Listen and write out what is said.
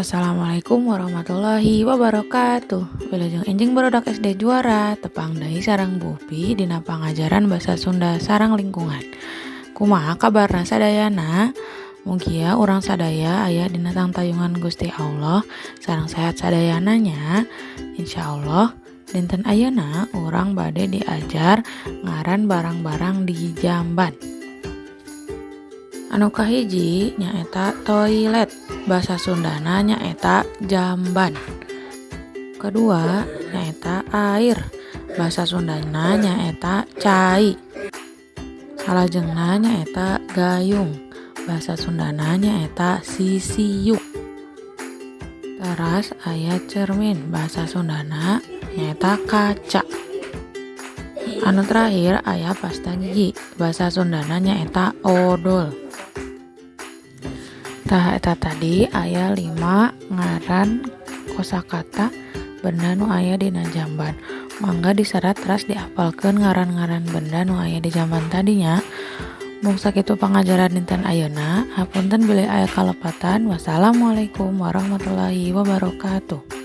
Assalamualaikum warahmatullahi wabarakatuh. Wilujeng enjing barudak SD Juara, tepang deui sareng Bu Upi dina pangajaran Basa Sunda sareng lingkungan. Kumaha kabarna sadayana? Mugia urang sadaya aya dina tangtayungan Gusti Allah sareng sehat sadayana nya. Insyaallah dinten ayeuna urang bade diajar ngaran barang-barang di jamban. Anu kahiji nyaeta toilet, basa Sundana nyaeta jamban. Kedua nyaeta air, basa Sundana nyaeta cai. Salajengna nyaeta gayung, basa Sundana nyaeta sisiuk. Teras aya cermin, basa Sundana nyaeta kaca. Anu terakhir aya pasta gigi, basa Sundana nyaeta odol. Tah, eta tadi aya 5 ngaran kosakata benda nu aya dina jamban. Mangga diserat teras diapalkeun ngaran-ngaran benda nu aya di jamban tadi nya. Mung sakitu pangajaran dinten ayeuna, hapunten bilih aya kalepatan. Wassalamualaikum warahmatullahi wabarakatuh.